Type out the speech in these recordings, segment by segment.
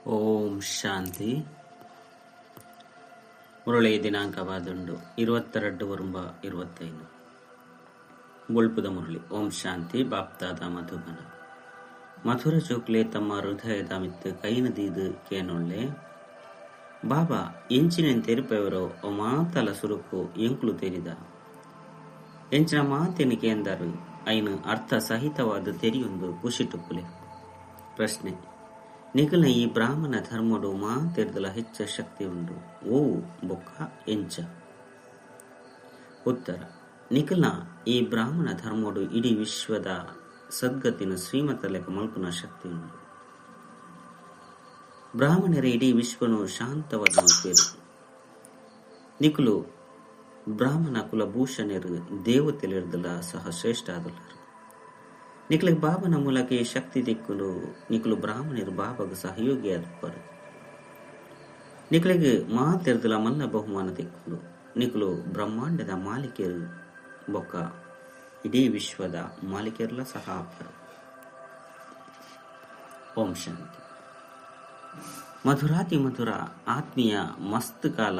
ಓಂ ಶಾಂತಿ. ಮುರಳಿ ದಿನಾಂಕವಾದುಂಡು 22/9/25. ಬೊಳ್ಪುದ ಮುರಳಿ. ಓಂ ಶಾಂತಿ. ಬಾಪ್ತಾದ ಮಧುಬನ. ಮಧುರ ಚೋಕ್ಲೆ ತಮ್ಮ ಹೃದಯದ ಮಿತ್ತು ಕೈನದೀದು ಕೇನೊಳ್ಳೆ ಬಾಬಾ ಎಂಚಿನ ತೆರಿಪೆವರೋ ಓ ಮಾತಲ ಸುರುಕು ಎಂಕುಲು ತೆರಿದ ಎಂಚಿನ ಮಾತಿನ ಕೇಂದರು ಐನು ಅರ್ಥ ಸಹಿತವಾದ ತೆರಿಯೊಂದು ಖುಷಿಟುಪ್ಪುಲೆ. ಪ್ರಶ್ನೆ: ನಿಖಲ ಈ ಬ್ರಾಹ್ಮಣ ಧರ್ಮಡು ಮಾತೆರ್ದಲ ಹೆಚ್ಚ ಶಕ್ತಿ ಉಂಡು ಓ ಬೊಕ್ಕ ಎಂಚ? ಉತ್ತರ: ನಿಖಲ ಈ ಬ್ರಾಹ್ಮಣ ಧರ್ಮಡು ಇಡೀ ವಿಶ್ವದ ಸದ್ಗತಿನ ಶ್ರೀಮತ ಲೆಕ್ಕ ಮಲ್ಪುನ ಶಕ್ತಿ ಉಂಡು. ಬ್ರಾಹ್ಮಣರ ಇಡೀ ವಿಶ್ವನು ಶಾಂತವಾದ ಮಲ್ಪೇರು. ನಿಕುಲು ಬ್ರಾಹ್ಮಣ ಕುಲಭೂಷಣರು ದೇವತೆಲೆರ್ದಲ ಸಹ ಶ್ರೇಷ್ಠ ಆದುಲ್ಲರು. ನಿಕುಲಿಗೆ ಬಾಬನ ಮೂಲಕ ಈ ಶಕ್ತಿ ದಿಕ್ಕುಲು. ನಿಕುಲು ಬ್ರಾಹ್ಮಣರು ಬಾಬಗ ಸಹಯೋಗಿ ಆದುಪ್ಪರು. ನಿಕುಲಿಗೆ ಮಾತೆರ್ದಲ ಮಲ್ಲ ಬಹುಮಾನ ತಿಕ್ಕುಲು. ನಿಕುಲು ಬ್ರಹ್ಮಾಂಡದ ಮಾಲೀಕರು ಬೊಕ್ಕ ಇಡೀ ವಿಶ್ವದ ಮಾಲೀಕರ್ಲ ಸಹ ಆಪರು. ಓಂ ಶಾಂತಿ. ಮಧುರಾತಿ ಮಧುರ ಆತ್ಮೀಯ ಮಸ್ತ್ ಕಾಲ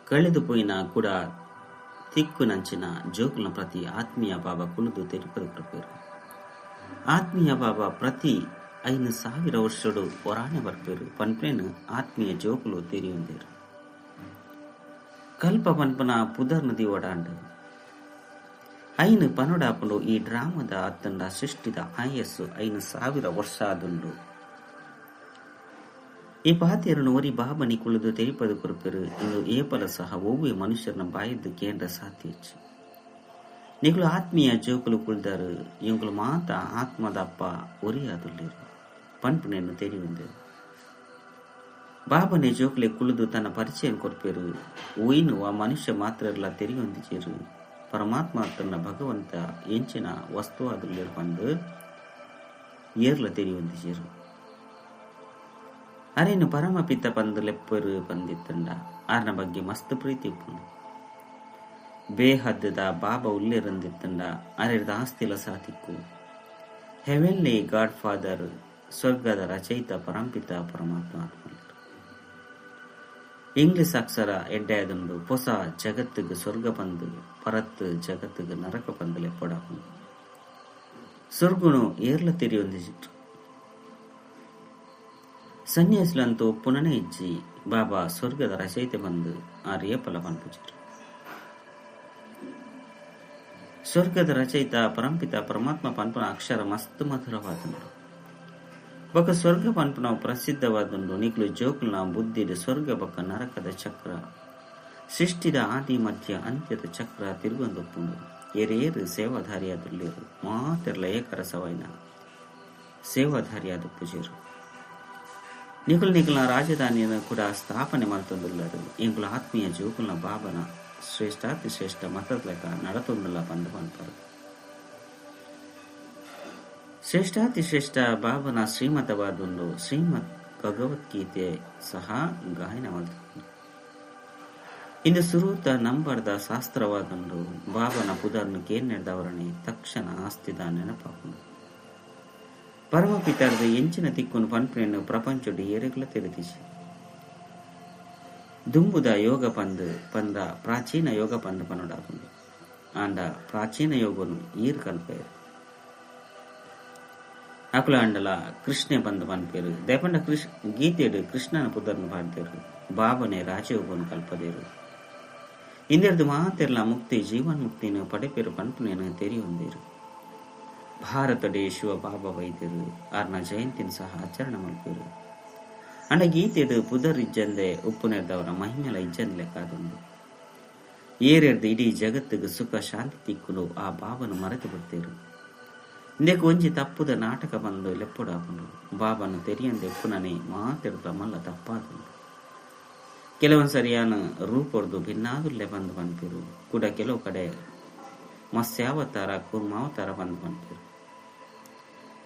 ಕಳೆದು ಪೋಯಿನ ಕೂಡ ತಿಕ್ಕುನಂಚಿನ ಜೋಕುಲ್ನ ಪ್ರತಿ ಆತ್ಮೀಯ ಬಾಬಾ ಕುಳಿದು ತೆರಿಪದು ಕೃಪೇರು. ಆತ್ಮೀಯ ಬಾಬಾ ಪ್ರತಿ 5000 ವರ್ಷಡು ಒರಾನೆ ಬರ್ಪೇರು ಪನ್ಪೇನು ಆತ್ಮೀಯ ಜೋಕುಲು ತೆರಿಯೊಂದೇರು. ಕಲ್ಪ ಪನ್ಪನ ಪುದರ್ನ ದಿವಡಾಂಡು ಐನು ಪನೊಡಾಪುಂಡು. ಈ ಡ್ರಾಮದ ಅತ್ತಂಡ ಸೃಷ್ಟಿದ ಆಯಸ್ಸು 5000 ವರ್ಷ ಆದುಂಡು. ಈ ಪಾತೆರನು ಒರಿ ಬಾಬನಿ ಕುಳಿದು ತೆರಿಪದು ಕೊರ್ಪೆರು. ಇಂದು ಏಪಲ ಸಹ ಒವ್ವೆ ಮನುಷ್ಯರನ ಬಾಯಿದ್ದು ಕೇಂದ್ರ ಸಾಧ್ಯ. ನಿಕುಲು ಆತ್ಮೀಯ ಜೋಕುಲು ಕುಳಿದಾರು. ಎಂಕುಲು ಮಾತ ಆತ್ಮದ ಅಪ್ಪ ಒರಿಯಾದುಲ್ಲೇರು ಪನ್ಪುನೆಯನ್ನು ತೆರಿಯುಂದೇರು. ಬಾಬನೆ ಜೋಕುಲೆ ಕುಳಿದು ತನ್ನ ಪರಿಚಯ ಕೊರ್ಪೆರು. ಒಯ್ನು ಆ ಮನುಷ್ಯ ಮಾತ್ರ ತೆರಿಯೊಂದಿಜೇರು. ಪರಮಾತ್ಮ ತನ್ನ ಭಗವಂತ ಎಂಚಿನ ವಸ್ತು ಆದುಲ್ಲೇರು ಪಂದು ಏರ್ಲ ತೆರಿಯೊಂದಿಜೇರು. ಅರೇನು ಪರಮಪಿತ ಪಂದು ಲೆಪ್ಪರು ಪಂದಿತ್ತಂಡ ಆರ್ನ ಬಗ್ಗೆ ಮಸ್ತ್ ಪ್ರೀತಿ ಉಪ್ಪುಂಡು. ಬೇಹದ್ದದ ಬಾಬಾ ಉಲ್ಲೇರಂದಿತ್ತಂಡ ಅರೆರ್ದ ಆಸ್ತಿಲ ಸಾತಿಕ್ಕು. ಹೆವೆನ್ಲಿ ಗಾಡ್ ಫಾದರ್, ಸ್ವರ್ಗದ ರಚಯಿತ ಪರಂಪಿತ ಪರಮಾತ್ಮ ಆತ್ಮ. ಇಂಗ್ಲಿಷ್ ಅಕ್ಷರ ಎಡ್ಡೆಯಾದುಂಡು. ಪೊಸ ಜಗತ್ತಿಗೆ ಸ್ವರ್ಗ ಪಂದು, ಪರತ್ತು ಜಗತ್ತಿಗೆ ನರಕ ಪಂದು ಲೆಪ್ಪಡಾಪುಂಡು. ಸ್ವರ್ಗುನು ಏರ್ಲ ತೆರಿಯೊಂದಿಜಿಟ್ಟು. ಸನ್ಯಾಸಿಲಂತೂ ಪುನನೆ ಇಜ್ಜಿ. ಬಾಬಾ ಸ್ವರ್ಗದ ರಚಯಿತೆ ಬಂದು ಆ ರೇಪಲ ಪನ್ಪುಜರು. ಸ್ವರ್ಗದ ರಚಯಿತ ಪರಂಪಿತ ಪರಮಾತ್ಮ ಪನ್ಪುನ ಅಕ್ಷರ ಮಸ್ತ್ ಮಧುರವಾದುಂಡು. ಬೊಕ ಸ್ವರ್ಗ ಪನ್ಪುನ ಪ್ರಸಿದ್ಧವಾದುಂಡು. ನಿಕ್ಲು ಜೋಕುಲ್ನ ಬುದ್ಧಿಡ್ ಸ್ವರ್ಗ ಬೊಕ ನರಕದ ಚಕ್ರ, ಸೃಷ್ಟಿದ ಆದಿ ಮಧ್ಯ ಅಂತ್ಯದ ಚಕ್ರ ತಿರುಗೊಂದುಪ್ಪುಂಡು. ಏರೇರು ಸೇವಾಧಾರಿಯಾದುಲ್ಲೇರು. ಮಾತೆರ್ಲ ಏಕರಸವಾಯಿನ ಸೇವಾಧಾರಿಯಾದ ಪೂಜೆರು. ನಿಕುಲು ನಿಕುಲ್ನ ರಾಜಧಾನಿಯನ್ನು ಕೂಡ ಸ್ಥಾಪನೆ ಮಲ್ತೊಂದುಲ್ಲರು. ಎಂಕುಲು ಆತ್ಮೀಯ ಜೋಕುಲ್ನ ಬಾಬನ ಶ್ರೇಷ್ಠಾತಿ ಶ್ರೇಷ್ಠ ಮತದ ಲೆಕ್ಕ ನಡತೊಂದುಲ್ಲ ಪಂದು ಪನ್ಪರು. ಶ್ರೇಷ್ಠಾತಿ ಶ್ರೇಷ್ಠ ಬಾಬನ ಶ್ರೀಮತವಾದುಂಡು. ಶ್ರೀಮದ್ ಭಗವದ್ಗೀತೆ ಸಹ ಗಾಯನ ಮಲ್ತೊಂದು. ಇಂದು ಸುರೂತ ನಂಬರ್ದ ಶಾಸ್ತ್ರವಾದುಂಡು. ಬಾಬನ ಪುದರ್ನು ಕೇನ್ನೆಡ್ದವರನೆ ತಕ್ಷಣ ಆಸ್ತಿದ ನೆನಪಾಪುಂಡು. ಪರಮಪಿತರದ ಎಂಚಿನ ತಿಕ್ಕುನು ಪನ್ಪುನೆನ್ ಪ್ರಪಂಚೊಡು ಏರೆಗ್ಲ ತೆರಿದಿಜಿ. ದುಂಬುದ ಯೋಗ ಪಂದ್ ಪಂದ ಪ್ರಾಚೀನ ಯೋಗ ಪಂದ್ ಪನೊಡಾಪುಂಡು. ಆಂಡ ಪ್ರಾಚೀನ ಯೋಗನು ಈರ್ ಕಲ್ಪೇರು. ಅಕುಲ ಅಂಡಲ ಕೃಷ್ಣೆ ಬಂದು ಪನ್ಪೇರು. ದಯಪಂಡ ಕೃಷ್ ಗೀತೆಡು ಕೃಷ್ಣನ ಪುದರ್ನು ಪಾಡ್ದೇರು. ಬಾಬನೆ ರಾಜಯೋಗನು ಕಲ್ಪದೇರು. ಇಂದೆರ್ದು ಮಾತೆರ್ಲ ಮುಕ್ತಿ ಜೀವನ್ ಮುಕ್ತಿನ ಪಡೆಪೇರು ಪನ್ಪುನೇನು ತೆರಿಯೊಂದೇರು. ಭಾರತ ಶಿವ ಬಾಬಾ ವೈದ್ಯರು ಆರ್ನ ಜಯಂತಿನ ಸಹ ಆಚರಣೆ ಮಲ್ಪೇರು. ಅಂಡ ಗೀತೆಡು ಪುದರ್ ಇಜ್ಜಂದೆ ಉಪ್ಪುನೆರ್ದವರ ಮಹಿಮೆಲ ಇಜ್ಜಂದೆ ಲೆಕ್ಕಾದುಂಡು. ಏರೆರ್ದು ಇಡೀ ಜಗತ್ತಿಗೆ ಸುಖ ಶಾಂತಿ ತಿಕ್ಕುಲು ಆ ಬಾಬನು ಮರೆತು ಬಿಡ್ತೇರು. ಇಂದಕ್ಕೆ ಒಂಜಿ ತಪ್ಪುದ ನಾಟಕ ಬಂದು ಲೆಪ್ಪುಡಾಪುಂಡು. ಬಾಬನು ತೆರಿಯಂದೆ ಉಪ್ಪುನನೆ ಮಾತೆರ್ದ ಮಲ್ಲ ತಪ್ಪಾದುಂಡು. ಕೆಲವೊಂದು ಸರಿಯಾನ ರೂಪೊರ್ದು ಭಿನ್ನಾದುಲ್ಲೆ ಬಂದು ಪನ್ಪೇರು. ಕೂಡ ಕೆಲವು ಕಡೆ ಮತ್ಸ್ಯಾವತಾರ ಕೂರ್ಮಾವತಾರ ಬಂದು ಪನ್ಪೇರು.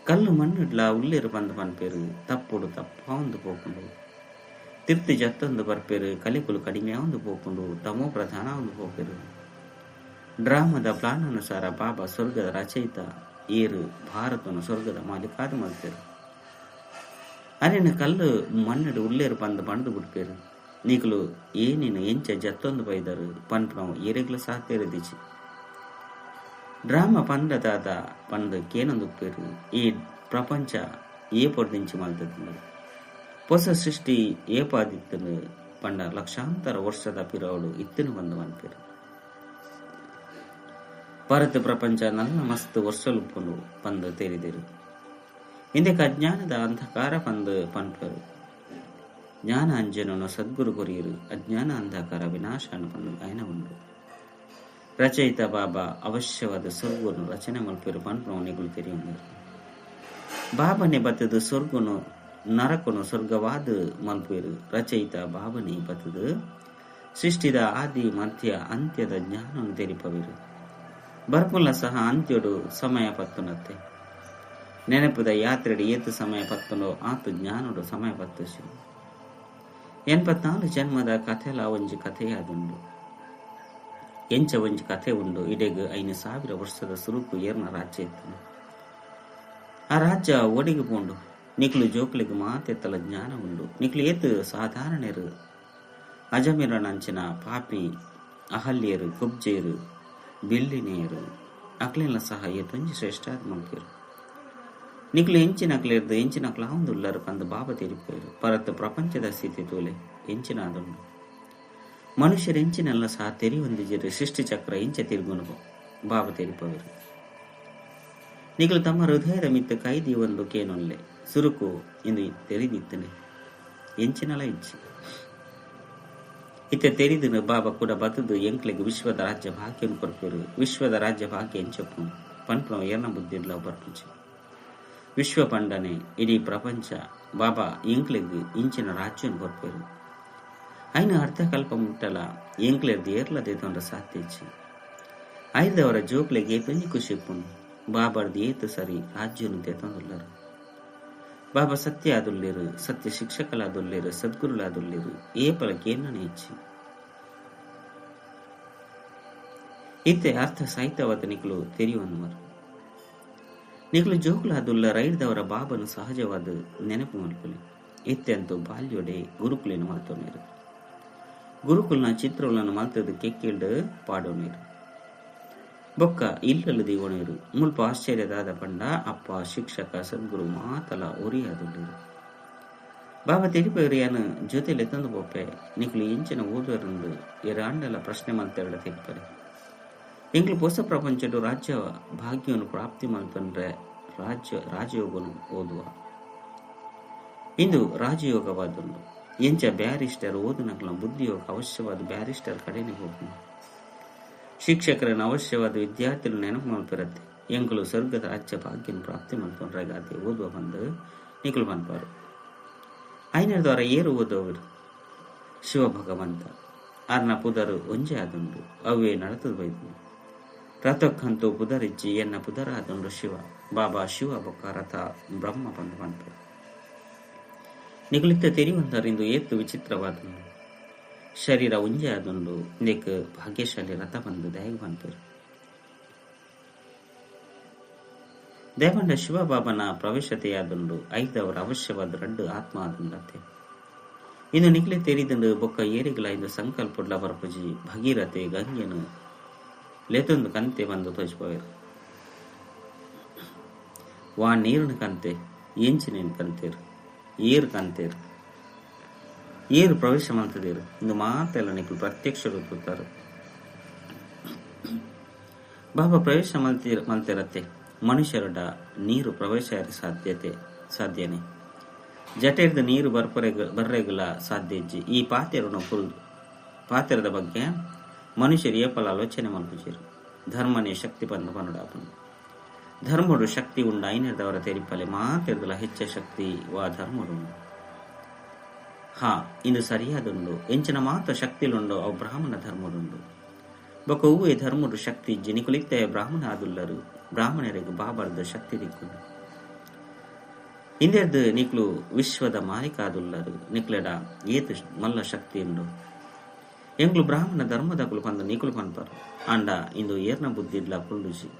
ಕಲ್ಲು ಮಣ್ಣುಡ್ಲ ಉಲ್ಲೇರು ಬಂದು ಪನ್ಪೇರು. ತಪ್ಪುಡು ತಪ್ಪಾವೊಂದು ಪೋಪುಂಡು. ತಿರ್ತಿ ಜತ್ತೊಂದು ಬರ್ಪೇರು. ಕಲಿಕುಲು ಕಡಿಮೆ ಒಂದು ಪೋಪುಂಡು. ತಮೋ ಪ್ರಧಾನ ಒಂದು ಪೋಪೇರು. ಡ್ರಾಮದ ಪ್ಲಾನ್ ಅನುಸಾರ ಬಾಬಾ ಸ್ವರ್ಗದ ರಚಯಿತ ಏರು ಭಾರತನು ಸ್ವರ್ಗದ ಮಾಲೀಕಾದ ಮಲ್ತೇರು. ಅರೆನ ಕಲ್ಲು ಮಣ್ಣಡು ಉಲ್ಲೇರು ಪಂದ್ ಪಂಡ್ದು ಬಿಡ್ಪೇರು. ನಿಕುಲು ಏನಿನ ಎಂಚ ಜತ್ತೊಂದು ಬೈದರು ಪನ್ಪುನವು ಏರೆಗ್ಲ ಸಹ ತೆರೆದಿಜಿ. ಡ್ರಾಮ ಪಂಡದಾದ ಪಂದ್ ಕೇನೊಂದುಪ್ಪೇರು. ಈ ಪ್ರಪಂಚ ಏಪೊಡ್ದಿಂಚಿ ಮಲ್ತುಂಡು ಪೊಸ ಸೃಷ್ಟಿ ಏಪಾದಿತ್ತುಂಡು ಪಂಡ ಲಕ್ಷಾಂತರ ವರ್ಷದ ಪಿರವುಡು ಇತ್ತುನು ಪಂದ್ ಪನ್ಪೇರು. ಭಾರತ ಪ್ರಪಂಚ ನಲ್ಲ ಮಸ್ತ್ ವರ್ಷಲುಪ್ಪುಂಡು ಪಂದ್ ತೆರಿದಿರು. ಇಂದೆಕ್ ಅಜ್ಞಾನದ ಅಂಧಕಾರ ಪಂದ್ ಪನ್ಪೇರು. ಜ್ಞಾನ ಅಂಜನನು ಸದ್ಗುರು ಕೊರಿಯರು. ಅಜ್ಞಾನ ಅಂಧಕಾರ ವಿನಾಶನ ಪಂದ್ ಗಾಯನ ಉಂಡು. ರಚಯಿತ ಬಾಬಾ ಅವಶ್ಯವಾದ ಸ್ವರ್ಗನು ರಚನೆ ಮಲ್ಪೇರು ಪನ್ಪುನವು ನಿಕುಲು ತೆರಿಯೊಂದೆರ್. ಬಾಬನೆ ಬತ್ತದು ಸ್ವರ್ಗನು ನರಕನು ಸ್ವರ್ಗವಾದ ಮಲ್ಪೇರು. ರಚಯಿತ ಬಾಬನೆ ಬತ್ತದು ಸೃಷ್ಟಿದ ಆದಿ ಮಧ್ಯ ಅಂತ್ಯದ ಜ್ಞಾನನು ತೆರಿಪವೇರು. ಬರ್ಪುಲ ಸಹ ಅಂತ್ಯಡು ಸಮಯ ಪತ್ತುನತ್ತೆ. ನೆನಪುದ ಯಾತ್ರೆಡು ಏತು ಸಮಯ ಪತ್ತುನೋ ಆತು ಜ್ಞಾನಡು ಸಮಯ ಪತ್ತುಸಿ. 84 ಜನ್ಮದ ಕಥೆಲ ಒಂಜಿ ಕಥೆಯಾದುಂಡು. ಎಂಚ ಒಂಜಿ ಕಥೆ ಉಂಡು. ಇಡೆಗ್ 5000 ವರ್ಷದ ಸುರುಕು ಏರ್ನ ರಾಜ್ಯ ಇತ್ತನು. ಆ ರಾಜ್ಯ ಒಡಿಗೆ ಪೋಂಡು. ನಿಕ್ಲು ಜೋಕ್ಲಿಗ್ ಮಾತೆತ್ತಲ ಜ್ಞಾನ ಉಂಡು. ನಿಕ್ಲು ಏತು ಸಾಧಾರಣರು ಅಜಮಿರನಂಚಿನ ಪಾಪಿ ಅಹಲ್ಯರು ಕುಬ್ಜೇರು ಬಿಲ್ಲಿನೇರು ಅಕ್ಲೆಲ್ಲ ಸಹ ಏತೊಂಜಿ ಶ್ರೇಷ್ಠ ಮಲ್ಪೇರು. ನಿಕ್ಲು ಎಂಚಿನಕ್ಲೆರ್ದು ಎಂಚಿನಕ್ಲ ಉಲ್ಲರು ಪಂದ್ ಬಾಬಾ ತೆರಿಪೇರು. ಪರತ್ ಪ್ರಪಂಚದ ಸ್ಥಿತಿ ತೋಲೆ ಎಂಚಿನ ಅದುಂಡು. ಮನುಷ್ಯರು ಎಂಚಿನೆಲ್ಲ ಸಹ ತೆರಿ ಹೊಂದಿಜಿರು. ಸೃಷ್ಟಿ ಚಕ್ರ ಎಂಚ ತಿರುಗುನು ಬಾಬಾ ತೆರಿಪವೇರು. ನಿಕ್ಲು ತಮ್ಮ ಹೃದಯದ ಮಿತ್ತ ಕೈದಿ ಒಂದು ಕೇನೊಲ್ಲೆ ಸುರುಕು ಎಂದು ತೆರಿದಿತ್ತನೆ ಎಂಚಿನಲ ಇಚ್ಚಿ ಇತ್ತೆ ತೆರಿದನು. ಬಾಬಾ ಕೂಡ ಬತ್ತದು ಎಂಕ್ಲೆಗ್ ವಿಶ್ವದ ರಾಜ್ಯ ಭಾಗ್ಯನು ಕೊರ್ಪೇರು. ವಿಶ್ವದ ರಾಜ್ಯ ಭಾಗ್ಯ ಎಂಚಪ್ಪು ಪನ್ಪುನವು ಏರ್ನ ಬುದ್ಧಿಡ್ಲ ಬರ್ಪುಜಿ. ವಿಶ್ವ ಪಂಡನೆ ಇಡೀ ಪ್ರಪಂಚ ಬಾಬಾ ಎಂಕ್ಲೆಗ್ ಇಂಚಿನ ರಾಜ್ಯನು ಕೊರ್ಪೇರು. ಐನ ಅರ್ಧಕಲ್ಪ ಮುಟ್ಟಲ ಎಂಕ್ಲೆರ್ದು ಏರ್ಲ ದೇತೊಂಡ ಸಾಧ್ಯ ಇಜ್ಜಿ. ಐದವರ ಜೋಕ್ಲೆಗ್ ಏತೊಂಜಿ ಖುಷಿ ಇಪ್ಪುಂಡು. ಬಾಬಾರ್ದು ಏತು ಸರಿ ರಾಜ್ಯನು ದೇತೊಂದುಲ್ಲರು. ಬಾಬಾ ಸತ್ಯ ಆದುಲ್ಲೇರು, ಸತ್ಯ ಶಿಕ್ಷಕಲಾದುಲ್ಲೇರು, ಸದ್ಗುರುಲಾದುಲ್ಲೇರು. ಏಪಲ ಕೇನನೆ ಇಚ್ಚಿ ಇತ್ತೆ ಅರ್ಥ ಸಹಿತವಾದ ನಿಕ್ಲು ತೆರಿಯುವನ್ನುವರು. ನಿಕ್ಲು ಜೋಕುಲಾದುಲ್ಲ ರೈಡ್ದವರ ಬಾಬನು ಸಹಜವಾದ ನೆನಪು ಮಲ್ಪುಲಿ. ಇತ್ತೆ ಅಂತೂ ಬಾಲ್ಯೊಡೆ ಗುರುಕುಲಿನ ಮಲ್ತೊನೇರು. ಗುರುಕುಲ್ನ ಚಿತ್ರಗಳನ್ನು ಮಲ್ತದ ಕೆಕ್ಕಿಲ್ಡ್ ಪಾಡೋನೇರು. ಬೊಕ್ಕ ಇಲ್ಲಲು ದಿವಣೇರು. ಮುಲ್ಪ ಆಶ್ಚರ್ಯದಾದ ಪಂಡ ಅಪ್ಪ ಶಿಕ್ಷಕ ಸದ್ಗುರು ಮಾತಲ ಒರಿಯಾದುಲ್ಲೇರು. ಬಾಬಾ ತೆರಿಪೇರು ಯಾನು ಜೊತೆಲೆ ತಂದು ಪೋಪೆ. ನಿಕ್ಲು ಎಂಚಿನ ಓದುವರಂದು ಎರಾಂಡಲ ಪ್ರಶ್ನೆ ಮಲ್ತೆರಡ ತೆರಿಪರೆ. ಎಂಕ್ಲು ಹೊಸ ಪ್ರಪಂಚಡು ರಾಜ್ಯ ಭಾಗ್ಯವನ್ನು ಪ್ರಾಪ್ತಿ ಮಲ್ತಂದ್ರೆ ರಾಜಯೋಗನು ಓದುವ. ಇಂದು ರಾಜಯೋಗವಾದುಂಡು. ಎಂಚ ಬ್ಯಾರಿಸ್ಟರ್ ಓದುನಕ್ಲ ಬುದ್ಧಿಯೋಗ ಅವಶ್ಯವಾದ ಬ್ಯಾರಿಸ್ಟರ್ ಕಡೆನೆ ಹೋಗುನು. ಶಿಕ್ಷಕರನ್ನು ಅವಶ್ಯವಾದ ವಿದ್ಯಾರ್ಥಿಗಳು ನೆನಪು ಮಲ್ಪಿರತ್ತೆ. ಎಂಕುಲು ಸ್ವರ್ಗದ ರಾಜ್ಯ ಭಾಗ್ಯನು ಪ್ರಾಪ್ತಿ ಮಲ್ತೊಂಡ್ರೆ ಗಾದೆ ಓದುವ ಬಂದು ನಿಕುಲು ಮನ್ಪಾರು. ಐನರ ದ್ವಾರ ಏರು ಓದುವವರು ಶಿವ ಭಗವಂತ ಆರ್ನ ಪುದರು ಒಂಜೆ ಆದುಂಡು. ಅವೇ ನಡತದ ಬೈದು ರಥಕ್ಕಂತೂ ಪುದರಿಜ್ಜಿ ಎನ್ನ ಪುದರ ಆದುಂಡು ಶಿವ ಬಾಬಾ ಶಿವ ಬೊಕ್ಕ ರಥ ಬ್ರಹ್ಮ ಬಂದು ಪನ್ಪರು. ನಿಕುಲಿತ್ತ ತೆರಿವಂತರಿಂದು ಏತು ವಿಚಿತ್ರವಾದುಂಡು. ಶರೀರ ಒಂಜೆ ಆದುಂಡು. ಇಂದೆಕ್ ಭಾಗ್ಯಶಾಲಿ ರಥ ಬಂದು ದಯಗ ಪನ್ಪರು. ದೇವಂಡ ಶಿವಬಾಬನ ಪ್ರವೇಶತೆಯಾದುಂಡು. ಐದವರ ಅವಶ್ಯವಾದ ರಡ್ಡು ಆತ್ಮ ಆದುಂಡತೆ. ಇನ್ನು ನಿಕ್ಲೆ ತೆರಿದಂಡು ಬೊಕ್ಕ ಏರಿಗಳ ಇಂದು ಸಂಕಲ್ಪಡ್ಲ ಬರಪುಜಿ ಭಗೀರಥೆ ಗಂಗೆನು ಲೇತೊಂದು ಕಂತೆ ಬಂದು ತೋಜ್ಪವೇರು. ವಾ ನೀರಿನ ಕಂತೆ ಎಂಚಿನೇನು ಕಂತೇರು ಏರು ಕಂತೇರು ಏರು ಪ್ರವೇಶ ಮಲ್ತದೇರು. ಇಂದು ಮಾತೆಲ್ಲ ನಿಕ್ಲು ಪ್ರತ್ಯಕ್ಷ ರೂಪುತ್ತಾರೆ. ಬಾಬಾ ಪ್ರವೇಶ ಮಲ್ತಿರತ್ತೆ. ಮನುಷ್ಯರಡ ನೀರು ಪ್ರವೇಶ ಸಾಧ್ಯನೇ. ಜಟೆರ್ದ ನೀರು ಬರ್ರೆಗಲ ಸಾಧ್ಯ ಇಜ್ಜಿ. ಈ ಪಾತೆರನು ಪಾತೆರದ ಬಗ್ಗೆ ಮನುಷ್ಯರು ಏಪಲ ಆಲೋಚನೆ ಮಲ್ಪುಜೆರು. ಧರ್ಮನೇ ಶಕ್ತಿ ಬಂದು ಪನ್ನುಡಾಪುಂಡು. ಧರ್ಮಡು ಶಕ್ತಿ ಉಂಡ ಐನೆರ್ದವರ ತೆರಿಪಲೆ ಮಾತೆರ್ದಲ ಹೆಚ್ಚ ಶಕ್ತಿ ವಾ ಧರ್ಮಡು ಉಂಡು. ಹಾ ಇಂದು ಸರಿಯಾದುಂಡು. ಎಂಚಿನ ಮಾತ ಶಕ್ತಿಲುಂಡು ಅವು ಬ್ರಾಹ್ಮಣ ಧರ್ಮಡುಂಡು. ಬೊಕ್ಕ ಹೂವೆ ಧರ್ಮಡು ಶಕ್ತಿ ಇಜ್ಜಿ. ನಿಕುಲಿತ್ತೆ ಬ್ರಾಹ್ಮಣ ಆದುಲ್ಲರು. ಬ್ರಾಹ್ಮಣರಿಗೆ ಬಾಬಾರ್ದ ಶಕ್ತಿ ದಿಕ್ಕುಂಡು. ಇಂದೆರ್ದು ನಿಕ್ಲು ವಿಶ್ವದ ಮಾಲೀಕ ಆದುಲ್ಲರು. ನಿಕ್ಲೆಡ ಏತು ಮಲ್ಲ ಶಕ್ತಿ ಉಂಡು. ಎಂಕ್ಲು ಬ್ರಾಹ್ಮಣ ಧರ್ಮದಕುಲು ಪಂದ ನಿಕುಲು ಪನ್ಪರು. ಆಂಡ ಇಂದು ಏರ್ನ ಬುದ್ಧಿಡ್ಲ ಕುಂಡುಜಿ.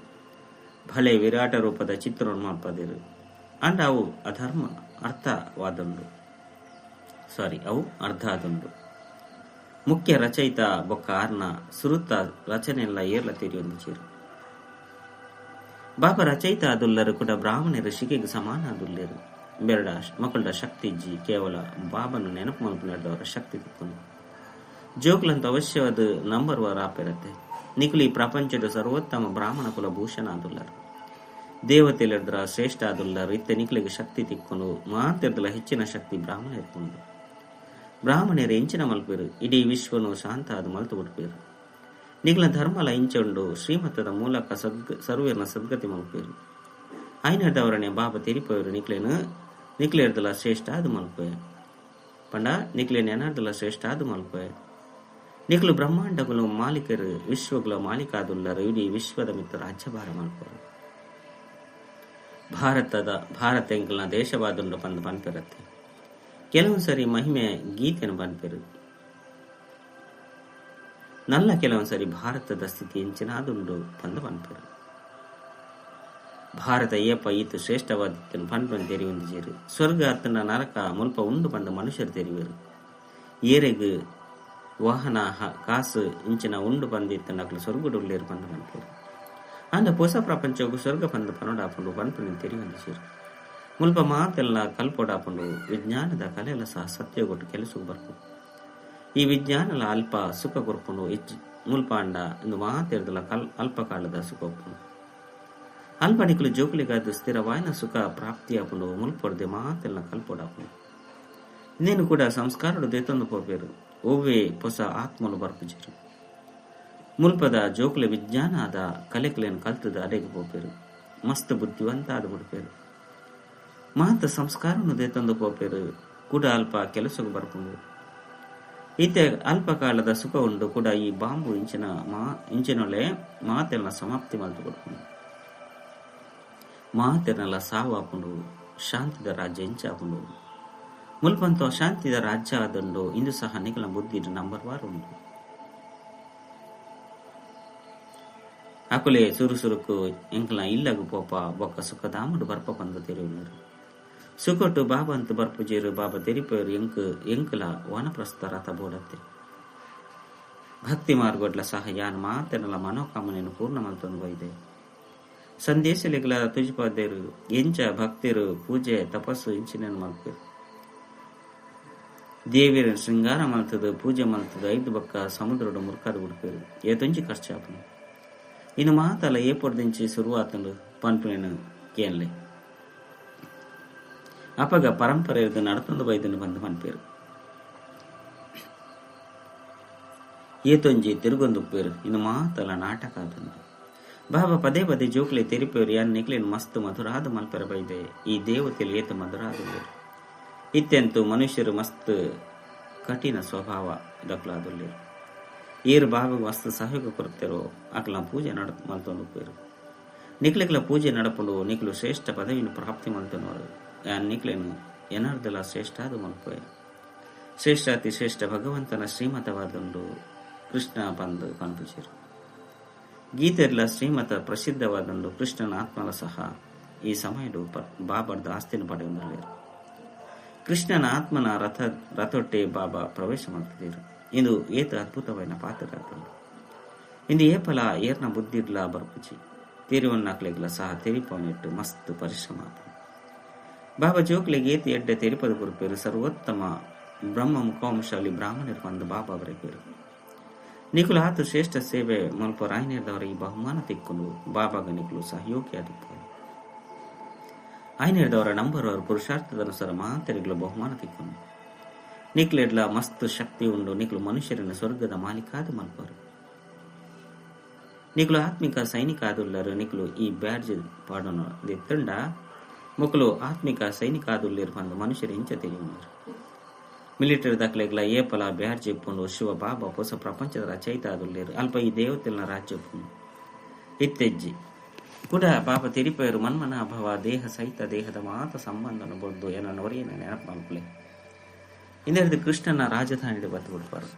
ಭಲೆ ವಿರಾಟ ರೂಪದ ಚಿತ್ರವನ್ನು ಮಲ್ಪದಿರು. ಆಂಡ ಅವು ಅಧರ್ಮ ಅರ್ಥವಾದುಂಡು ಸಾರಿ ಅವು ಅರ್ಧ ಆದುಂಡು. ಮುಖ್ಯ ರಚಯಿತ ಬೊಕ್ಕ ಆರ್ನ ಸುರುತ ರಚನೆಲ್ಲ ಏರ್ಲ ತೆರಿಯೊಂದಿಜೆರ್. ಬಾಬಾ ರಚಯಿತ ಆದುಲ್ಲರು ಕೂಡ ಬ್ರಾಹ್ಮಣರು ಶಿಕೆಗೆ ಸಮಾನ ಆದುಲ್ಲೇರು. ಬೆರಡ ಮಕ್ಕಳ ಶಕ್ತಿ ಇಜ್ಜಿ, ಕೇವಲ ಬಾಬನ ನೆನಪು ಮಲ್ಪುನೆಡ್ದವರ ಶಕ್ತಿ ತಿಕ್ಕುನು. ಜೋಕ್ಲಂತ ಅವಶ್ಯವಾದ ನಂಬರ್ ವಾರ ಆಪೆರತ್ತೆ. ನಿಕುಲು ಈ ಪ್ರಪಂಚದ ಸರ್ವೋತ್ತಮ ಬ್ರಾಹ್ಮಣ ಕುಲ ಭೂಷಣ ಆದುಲ್ಲರು, ದೇವತೆಲೆಡ್ದ್ರ ಶ್ರೇಷ್ಠ ಆದುಲ್ಲರು. ಇತ್ತೆ ನಿಕುಲಿಗೆ ಶಕ್ತಿ ತಿಕ್ಕುನು. ಮಾತೆರ್ದಲ ಹೆಚ್ಚಿನ ಶಕ್ತಿ ಬ್ರಾಹ್ಮಣರ್ಪುಂಡು. ಬ್ರಾಹ್ಮಣರು ಎಂಚಿನ ಮಲ್ಪೇರು, ಇಡೀ ವಿಶ್ವನು ಶಾಂತ ಆದ್ ಮಲ್ತು ಬಿಡ್ಪೇರು. ನಿಕಲ ಧರ್ಮಲ ಇಂಚುಂಡು ಶ್ರೀಮತದ ಮೂಲಕ ಸರ್ವೇರ್ನ ಸದ್ಗತಿ ಮಲ್ಪೇರು. ಐನರ್ದವರನೆ ಬಾಬಾ ತೆರಿಪೋಯರು ನಿಕ್ಲೇನು ನಿಕ್ಲೇರ್ದಲ ಶ್ರೇಷ್ಠ ಅದು ಮಲ್ಪೆ ಪಂಡ ನಿಕ್ಲೇನ್ ಎನಾರ್ದಲ ಶ್ರೇಷ್ಠ ಅದು ಮಲ್ಪೆ. ನಿಕ್ಲು ಬ್ರಹ್ಮಾಂಡಗಳು ಮಾಲೀಕರು, ವಿಶ್ವಗಳ ಮಾಲೀಕಾದುಲ್ಲರು. ಇಡೀ ವಿಶ್ವದ ಮಿತ್ರ ರಾಜ್ಯಭಾರ ಮಲ್ಪರು. ಭಾರತ ಎಂಕಲ್ನ ದೇಶವಾದುಂಡು ಪಂದ್ ಪನ್ಪೆರತ್ತೆ. ಕೆಲವೊಂದು ಸರಿ ಮಹಿಮೆ ಗೀತೆಯನ್ನು ಪನ್ಪೆರು. ನಲ್ಲ ಕೆಲವೊಂದು ಸರಿ ಭಾರತದ ಸ್ಥಿತಿ ಎಂಚಿನಾದುಂಡು ಪಂದ್ ಪನ್ಪೆರು. ಭಾರತ ಏಪ ಈತು ಶ್ರೇಷ್ಠವಾದಿತ್ತನು ಪನ್ಪನ್ ತೆರಿಯೊಂದಿಜೇರು. ಸ್ವರ್ಗ ಅತ್ತನ ನರಕ ಮುಲ್ಪ ಉಂಡು ಪಂದ ಮನುಷ್ಯರು ತೆರಿವೆರು. ಏರೆಗ್ ವಾಹನ ಕಾಸು ಇಂಚಿನ ಉಂಡು ಪಂದಿತ್ತನ ಅಕ್ಲು ಸ್ವರ್ಗಡುಲ್ಲೇರು ಪಂದ ಪನ್ಪೆರು. ಅಂದ ಹೊಸ ಪ್ರಪಂಚವು ಸ್ವರ್ಗ ಪಂದ ಪನೋಡಾಪುಂಡು ಪನ್ಪನ್ ತೆರಿಯೊಂದಿಜೇರು. ಮುಲ್ಪ ಮಾತೆಲ್ಲ ಕಲ್ಪೋಡಾಪುಂಡು. ವಿಜ್ಞಾನದ ಕಲೆಲ್ಲ ಸಹ ಸತ್ಯಗೊಟ್ಟು ಕೆಲಸಕ್ಕೆ ಬರ್ಪುಂಡು. ಈ ವಿಜ್ಞಾನಲ ಅಲ್ಪ ಸುಖ ಕೊರ್ಪುಂಡು. ಹೆಚ್ಚು ಮುಲ್ಪ ಅಂಡ ಇಂದು ಮಾತೆರ್ದಲ ಅಲ್ಪ ಕಾಲದ ಸುಖ ಒಪ್ಪುಂಡು. ಅಲ್ಪ ನಿಕುಲು ಜೋಕುಲಿಗಾದ ಸ್ಥಿರವಾಯಿನ ಸುಖ ಪ್ರಾಪ್ತಿಯಾಪುಂಡು. ಮುಲ್ಪೊಡ್ದೆ ಮಾತೆಲ್ಲ ಕಲ್ಪೋಡಾಪುಂಡು. ಇನ್ನೇನು ಕೂಡ ಸಂಸ್ಕಾರಡು ದೇತೊಂದು ಪೋಪೇರು. ಒವ್ವೇ ಹೊಸ ಆತ್ಮಲು ಬರ್ಪುಜೆರು. ಮುಲ್ಪದ ಜೋಕುಲೆ ವಿಜ್ಞಾನ ಆದ ಕಲೆಕಲೆಯನ್ನು ಕಲ್ತದ ಅಡೆಗೆ ಪೋಪೇರು. ಮಸ್ತ್ ಬುದ್ಧಿವಂತ ಆದ ಬಿಡ್ಪೇರು. ಮಾತ ಸಂಸ್ಕಾರವನ್ನು ದೇತೊಂದು ಪೋಪೇರು. ಕೂಡ ಅಲ್ಪ ಕೆಲಸಕ್ಕೆ ಬರ್ಪುಂಡು. ಈತೆ ಅಲ್ಪ ಕಾಲದ ಸುಖ ಉಂಡು. ಕೂಡ ಈ ಬಾಂಬು ಇಂಚಿನೊಳೆ ಮಾತೆಲ್ಲ ಸಮಾಪ್ತಿ ಮಲ್ತು ಕೊಡ್ಪುಂಡು. ಮಾತೆಲ್ಲ ಸಾವು ಆಪುಂಡು. ಶಾಂತಿದ ರಾಜ್ಯ ಇಂಚಾಪುಂಡು. ಮುಲ್ಪಂತ ಶಾಂತಿದ ರಾಜ್ಯ ಆದುಂಡು. ಇಂದು ಸಹ ನಿಕಲ ಬುದ್ಧಿ ನಂಬರ್ ವಾರ್ ಉಂಡು. ಅಕುಲೆ ಸುರು ಸುರುಕು ಎಂಕಲ ಇಲ್ಲಗು ಪೋಪ ಬೊಕ್ಕ ಸುಖಧಾಮಡು ಬರ್ಪ ಪಂದ ತೆರಿಯುವರು. ಸುಕೊಟ್ಟು ಬಾಬಾ ಅಂತ ಬರ್ಪುಜೇರು. ಬಾಬಾ ತೆರಿಪೇರು ಎಂಕಲ ವಾನಪ್ರಸ್ಥ ರಥ ಬೋಡತ್ತೆ. ಭಕ್ತಿ ಮಾರ್ಗೊಡ್ಲ ಸಹ ಯಾನ್ ಮಾತೆನಲ ಮನೋಕಾಮನೆಯನ್ನು ಪೂರ್ಣ ಮಲ್ತೊಂದು ಬೈದೆ. ಸಂದೇಶಲಿಗಳ ತುಜಿಪಾದೇರು ಎಂಚ ಭಕ್ತಿರು ಪೂಜೆ ತಪಸ್ಸು ಇಂಚಿನ ಮಲ್ಪೇರು. ದೇವಿಯರ ಶೃಂಗಾರ ಮಲ್ತದ ಪೂಜೆ ಮಲ್ತದ ಐದು ಬಕ್ಕ ಸಮುದ್ರಡು ಮುರ್ಕಾದ ಬಿಡ್ಪೇರು. ಏತೊಂಜಿ ಖರ್ಚಾಪನು. ಇನ್ನು ಮಾತಲ್ಲ ಏಪೊಡ್ದಿಂಚಿ ಶುರುವಾತಂಡು ಪನ್ಪುನೇನು ಕೇನ್ಲೆ. ಅಪಗ ಪರಂಪರೆ ನಡತೊಂದು ಬೈದನ್ನು ಬಂದು ಪನ್ಪೇರು. ಏತೊಂಜಿ ತಿರುಗೊಂದುಪ್ಪೇರು. ಇನ್ನು ಮಾತಲ್ಲ ನಾಟಕ ಆತಂದು. ಬಾಬಾ ಪದೇ ಪದೇ ಜೋಕ್ಲೆ ತೆರಿಪೇರು. ಯಾನ್ ನಿಕ್ಲೇನು ಮಸ್ತ್ ಮಧುರಾದ ಮಲ್ಪೆರ ಬೈದೆ. ಈ ದೇವತೆಲು ಏತ ಮಧುರಾದುಲ್ಲೇರು. ಇತ್ತೆಂತು ಮನುಷ್ಯರು ಮಸ್ತ್ ಕಠಿಣ ಸ್ವಭಾವ ದಕ್ಲಾದುಲ್ಲೇರು. ಏರು ಬಾಬಾಗ ಮಸ್ತ್ ಸಹಯೋಗ ಕೊರ್ತೆರೋ ಅಕ್ಲ ಪೂಜೆ ನಡ ಮಲ್ತೊಂದುಪ್ಪೇರು. ನಿಕ್ಲೆಕ್ಲ ಪೂಜೆ ನಡಪುಂಡು. ನಿಕ್ಲು ಶ್ರೇಷ್ಠ ಪದವಿಯನ್ನು ಪ್ರಾಪ್ತಿ ಮಲ್ತೊನವರು. ಯಾನ್ ನಿಕ್ಲೇನು ಎನರ್ದಲ ಶ್ರೇಷ್ಠ ಅದು ಮಲ್ಪೆ. ಶ್ರೇಷ್ಠ ಅತಿ ಶ್ರೇಷ್ಠ ಭಗವಂತನ ಶ್ರೀಮತವಾದುಂಡು ಕೃಷ್ಣ ಬಂದು ಪನ್ಪುಜೆರು. ಗೀತೆರ್ಲ ಶ್ರೀಮತ ಪ್ರಸಿದ್ಧವಾದುಂಡು. ಕೃಷ್ಣನ ಆತ್ಮಲ ಸಹ ಈ ಸಮಯಡು ಬಾಬಾರ್ದ ಆಸ್ತಿನ ಪಡೆಯೊಂದುಲ್ಲೇರು. ಕೃಷ್ಣನ ಆತ್ಮನ ರಥೊಟ್ಟೆ ಬಾಬಾ ಪ್ರವೇಶ ಮಲ್ತದೇರು. ಇಂದು ಏತ ಅದ್ಭುತವಾಯಿನ ಪಾತ್ರ ಆತುಂಡು. ಇಂದು ಏಪಲ ಏರ್ನ ಬುದ್ಧಿರ್ಲ ಬರ್ಪುಜಿ. ತೆರಿವನ್ನಾಕ್ಲೆಗ್ಲ ಸಹ ತೆರಿಪವನಿಟ್ಟು ಮಸ್ತ್ ಪರಿಶ್ರಮ ಆಪುಂಡು. ಬಾಬಾ ಜೋಕ್ಲೆಗ್ ಏತ್ ಎಡ್ಡೆ ತೆರಿಪದ ಕೊರ್ಪೇರು. ಸರ್ವೋತ್ತಮ ಬ್ರಹ್ಮ ಮುಖಾಂಶಾಲಿ ಬ್ರಾಹ್ಮಣರು ಬಂದು ಬಾಬಾ ಬರೆಪೇರು. ನಿಕುಲು ಆತು ಶ್ರೇಷ್ಠ ಸೇವೆ ಮಲ್ಪ ರಾಯನೇರ್ದವರ ಈ ಬಹುಮಾನ ತಿಕ್ಕೊಂಡು ಬಾಬಾಗ ನಿಕುಲು ಸಹಯೋಗಿ ಆದಿಪ್ಪರು. ಆಯ್ನೇರ್ದವರ ನಂಬರ್ ಅವರು ಪುರುಷಾರ್ಥದನುಸಾರ ಮಾತೆರಿಗಳು ಬಹುಮಾನ ತಿಕ್ಕೊಂಡು. ನಿಕ್ಲೆಡ್ಲ ಮಸ್ತ್ ಶಕ್ತಿ ಉಂಡು. ನಿಕ್ಲು ಮನುಷ್ಯರನ್ನ ಸ್ವರ್ಗದ ಮಾಲೀಕಾದ ಮಲ್ಪರು. ನಿಕ್ಲು ಆತ್ಮಿಕ ಸೈನಿಕ ಆದುಲ್ಲರು. ನಿಕ್ಲು ಈ ಬ್ಯಾಡ್ಜ್ ಪಾಡೋಣ ದಿತ್ತಂಡ ಮೊಕ್ಕಲು ಆತ್ಮಿಕ ಸೈನಿಕ ಆದುಲ್ಲೇರು ಬಂದು ಮನುಷ್ಯರು ಇಂಚ ತಿಳಿಯುವರು. ಮಿಲಿಟರಿ ದಾಖಲೆಗಳ ಏಪಲ ಬ್ಯಾಡ್ಜ್ ಇಪ್ಪುಂಡು. ಶಿವ ಬಾಬಾ ಹೊಸ ಪ್ರಪಂಚದ ರಚಯಿತ ಆದುಲ್ಲೇರು. ಅಲ್ಪ ಈ ದೇವತೆಲ್ನ ರಾಜ್ಯ ಉಪ್ಪುಂಡು. ಇತ್ತೆಜ್ಜಿ ಕೂಡ ಬಾಬಾ ತೆರಿಪೇರು ಮನ್ಮನಾಭವ ದೇಹ ಸಹಿತ ದೇಹದ ಮಾತ ಸಂಬಂಧನ ಬೊಡ್ದು ಏನನ್ನವರೇನ ನೆನಪು ಮಲ್ಪಲೆ. ಇಂದೆರಡು ಕೃಷ್ಣನ ರಾಜಧಾನಿ ಬತ್ತು ಬಿಡ್ಪಾರು.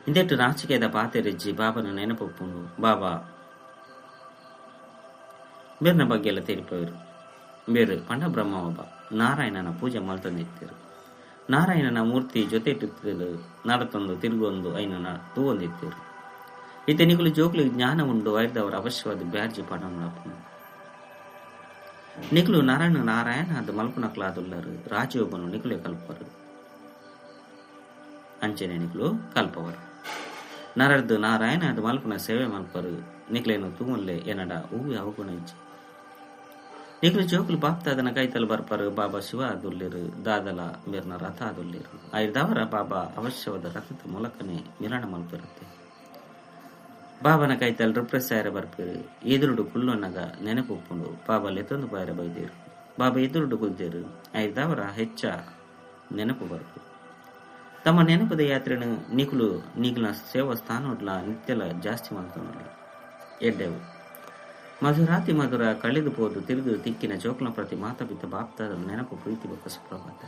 ಇಂದೆಟ್ಟು ನಾಚಿಕೆದ ಪಾತೆರೆಜ್ಜಿ ಬಾಬನ ನೆನಪೊಪ್ಪುಂಡು. ಬಾಬಾ ಬೇರ್ನ ಬಗ್ಗೆ ಎಲ್ಲ ತೆರಿಪೇರು. ಬೇರು ಪಂಡ ಬ್ರಹ್ಮ ಬಾಬಾ. ನಾರಾಯಣನ ಪೂಜೆ ಮಲ್ತೊಂದಿತ್ತೆರ್. ನಾರಾಯಣನ ಮೂರ್ತಿ ಜೊತೆಟಿತ್ತ್ದ್ ನಡತೊಂದು ತಿರ್ಗೊಂದು ಐನ್ ತೂವೊಂದಿತ್ತೆರ್. ಇತ್ತೆ ನಿಕುಲು ಜೋಕುಲೆಗ್ ಜ್ಞಾನ ಉಂಡು ಐರ್ದಾವರ ಅವಶ್ಯವಾದ್ ಬ್ಯಾಡ್ಜ್ ಪಾಡೊನೊಡಾಪುಂಡು. ನಿಕುಲು ನರನ್ ನಾರಾಯಣ ಆದ್ ಮಲ್ಪುನಕುಲಾದುಲ್ಲರ್ ರಾಜಯೋಗನು ನಿಕುಲೇ ಕಲ್ಪುವರ್. ಅಂಚೆನೆ ನಿಕುಲು ಕಲ್ಪವರ್. ನರರ್ದ್ ನಾರಾಯಣ ಆದ್ ಮಲ್ಪುನ ಸೇವೆ ಮಲ್ಪರ್. ನಿಕ್ಲೆನ್ ತೂವೊನ್ಲೆ ಎನಡ ಒವ್ವೇ ಅವಗುಣ ಇಜ್ಜಿ. ನಿಕುಲು ಜೋಕುಲು ಬಾಪ್ದಾದನ ಕೈತಲ್ ಬರ್ಪರ್ ಬಾಬಾ ಶಿವ ಆದುಲ್ಲೆರ್ ದಾದಲ ಮೇರ್ನ ರಥ ಆದುಲ್ಲೆರ್. ಐರ್ದಾವರ ಬಾಬಾ ಅವಶ್ಯವಾದ್ ರಥದ ಮೂಲಕನೆ ಮಿಲನ ಮಲ್ಪೆರತ್ತೆ. ಬಾಬಾನ ಕೈತಲ್ ರಿಪ್ರೆಸ್ ಆಯೆರೆ ಬರ್ಪೆರ್. ಎದುರುಡು ಕುಲ್ಲೊನ್ನಗ ನೆನಪು ಉಪ್ಪುಂಡು ಬಾಬಾ ಲೆತೊಂದು ಪೋಯೆರೆ ಬೈದೆರ್. ಬಾಬಾ ಎದುರುಡು ಕುಲ್ದೆರ್. ಐರ್ದಾವರ ಹೆಚ್ಚ ನೆನಪು ಬರ್ಪುಂಡು. ತಮ್ಮ ನೆನಪುದ ಯಾತ್ರೆನ್ ನಿಕುಲು ನಿಕಲ್ನ ಸೇವಾ ಸ್ಥಾನೊಡ್ಲಾ ನಿತ್ಯಲ ಜಾಸ್ತಿ ಮಲ್ತೊನೊಲಿ. ಎಡ್ಡೆವು. ಮಧುರಾತಿ ಮಧುರ ಕಳೆದು ಪೋದು ತಿರುಗು ತಿಕ್ಕಿನ ಜೋಕುಲ್ನ ಪ್ರತಿ ಮಾತಾಪಿತ ಬಾಪ್ದಾದನ ನೆನಪು ಪ್ರೀತಿ ಬೊಕ್ಕ ಸುಪ್ರಭಾತ.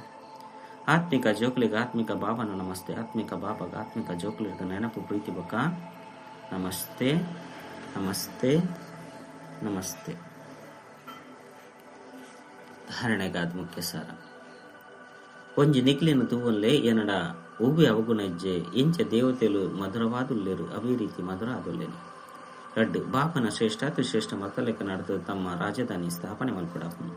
ಆತ್ಮಿಕ ಜೋಕುಲೆಗ್ ಆತ್ಮಿಕ ಬಾಬಾನ ನಮಸ್ತೆ ಆತ್ಮಿಕ ಬಾಬಾಗ್ ಆತ್ಮಿಕ ಜೋಕುಲೆರ್ದ್ ನೆನಪು ಪ್ರೀತಿ ಬೊಕ್ಕ ನಮಸ್ತೆ ನಮಸ್ತೆ ನಮಸ್ತೆ. ಧಾರಣೆಗಾದ್ ಮುಖ್ಯ ಸಾರ. ಒಂಜಿ ನಿಕ್ಲೆನ್ ತೂವೊನ್ಲೆ ಎನಡ ಒವ್ವೆ ಅವಗುಣ ಇಜ್ಜೆ ಎಂಚ ದೇವತೆಲು ಮಧುರವಾದುಲ್ಲೆರ್ ಅವೇ ರೀತಿ ಮಧುರ ಆದುಲ್ಲೆನೆ. ರಡ್ಡ್, ಬಾಬನ ಶ್ರೇಷ್ಠಾತಿ ಶ್ರೇಷ್ಠ ಮತಲೆಕ ನಡತ್ದ್ ತಮ್ಮ ರಾಜಧಾನಿ ಸ್ಥಾಪನೆ ಮಲ್ಪೊಡಾಪುಂಡು.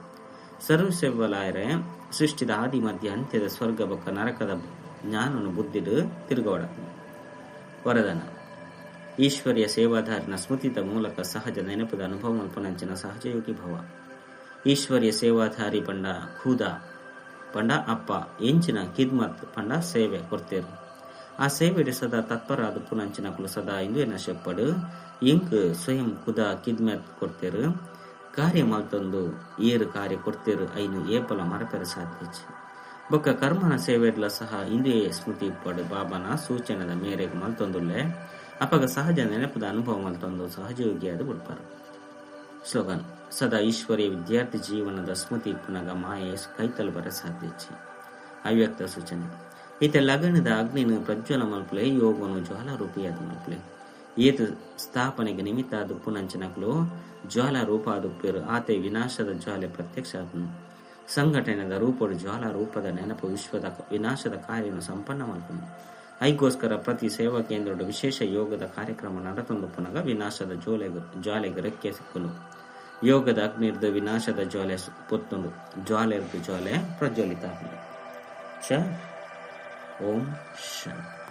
ಸರ್ವಸೇವಲಾಯೆರೆ ಸೃಷ್ಟಿದ ಆದಿ ಮಧ್ಯ ಅಂತ್ಯದ ಸ್ವರ್ಗ ಬೊಕ್ಕ ನರಕದ ಜ್ಞಾನೊನು ಬುದ್ಧಿಡ್ ತಿರುಗವೊಡಾಪುಂಡು. ವರದಾನ, ಈಶ್ವರ್ಯ ಸೇವಾಧಾರಿನ ಸ್ಮೃತಿದ ಮೂಲಕ ಸಹಜ ನೆನಪುದ ಅನುಭವ ಮಲ್ಪುನಂಚಿನ ಸಹಜಯೋಗಿ ಭವ. ಈಶ್ವರ್ಯ ಸೇವಾಧಾರಿ ಪಂಡ ಖುದಾ ಪಂಡ ಅಪ್ಪ ಎಂಚಿನ ಖಿದ್ಮತ್ ಪಂಡ ಸೇವೆ ಕೊರ್ತೆರ್. ಆ ಸೇವೆಡ್ ಸದಾ ತತ್ಪರಾದ್ ಉಪ್ಪುನಂಚಿನಕುಲು ಸದಾ ಇಂದುವೆ ನಶೆಪ್ಪಡ್ ಎಂಕ್ ಸ್ವಯಂ ಖುದಾ ಖಿದ್ಮತ್ ಕೊರ್ತೆರ್. ಕಾರ್ಯ ಮಲ್ತೊಂದು ಏರ್ ಕಾರ್ಯ ಕೊರ್ತೆರ್ ಐನ್ ಏಪಲ ಮರಪೆರೆ ಸಾಧ್ಯ ಇಜ್ಜಿ. ಬೊಕ್ಕ ಕರ್ಮನ ಸೇವೆಡ್ಲ ಸಹ ಇಂದುವೆ ಸ್ಮೃತಿ ಇಪ್ಪಡ್ ಬಾಬಾನ ಸೂಚನೆದ ಮೇರೆಗ್ ಮಲ್ತೊಂದುಲ್ಲೆ ಅಪಗ ಸಹಜ ನೆನಪುದ ಅನುಭವ ಮಲ್ತೊಂದು ಸಹಜಯೋಗಿಯಾದ್ ಬುಡ್ಪರ್. ಸ್ಲೋಗನ್, ಸದಾ ಈಶ್ವರೀಯ ವಿದ್ಯಾರ್ಥಿ ಜೀವನದ ಸ್ಮೃತಿ ಇಪ್ಪುನಗ ಮಾಯೆ ಕೈತಲ್ ಬರೆ ಸಾಧ್ಯ ಇಜ್ಜಿ. ಅವ್ಯಕ್ತ ಸೂಚನೆ, ಇತ್ತೆ ಲಗನದ ಅಗ್ನಿನ್ ಪ್ರಜ್ವಲ ಮಲ್ಪುಲೆ ಯೋಗನು ಜ್ವಾಲಾರೂಪಿಯಾದ್ ಮಲ್ಪುಲೆ. ಏತ್ ಸ್ಥಾಪನೆಗ್ ನಿಮಿತ್ತ ಆದ್ ಉಪ್ಪುನಂಚಿನಕುಲು ಜ್ವಾಲಾ ರೂಪ ಆದ್ ಉಪ್ಪುವೆರ್ ಆತೆ ವಿನಾಶದ ಜ್ವಾಲೆ ಪ್ರತ್ಯಕ್ಷ ಆಪುಂಡು. ಸಂಘಟನೆದ ರೂಪೊಡು ಜ್ವಾಲಾ ರೂಪದ ನೆನಪು ವಿಶ್ವದ ವಿನಾಶದ ಕಾರ್ಯೊನು ಸಂಪನ್ನ ಮಲ್ಪುಂಡು. ಐಗೋಸ್ಕರ ಪ್ರತಿ ಸೇವಾ ಕೇಂದ್ರೊಡು ವಿಶೇಷ ಯೋಗದ ಕಾರ್ಯಕ್ರಮ ನಡತೊಂದುಪ್ಪುನಗ ವಿನಾಶದ ಜ್ವಾಲೆಗ್ ಜ್ವಾಲೆಗ್ ರೆಕ್ಕೆ ಸಿಕ್ಕುಂಡು. ಯೋಗದ ಅಗ್ನಿರ್ದ್ ವಿನಾಶದ ಜ್ವಾಲೆ ಪೊತ್ತುಂಡು. ಜ್ವಾಲೆರ್ದ್ ಜ್ವಾಲೆ ಪ್ರಜ್ವಲಿತ ಆಪುಂಡು. ಚ ಓಂ ಶಾಂತಿ.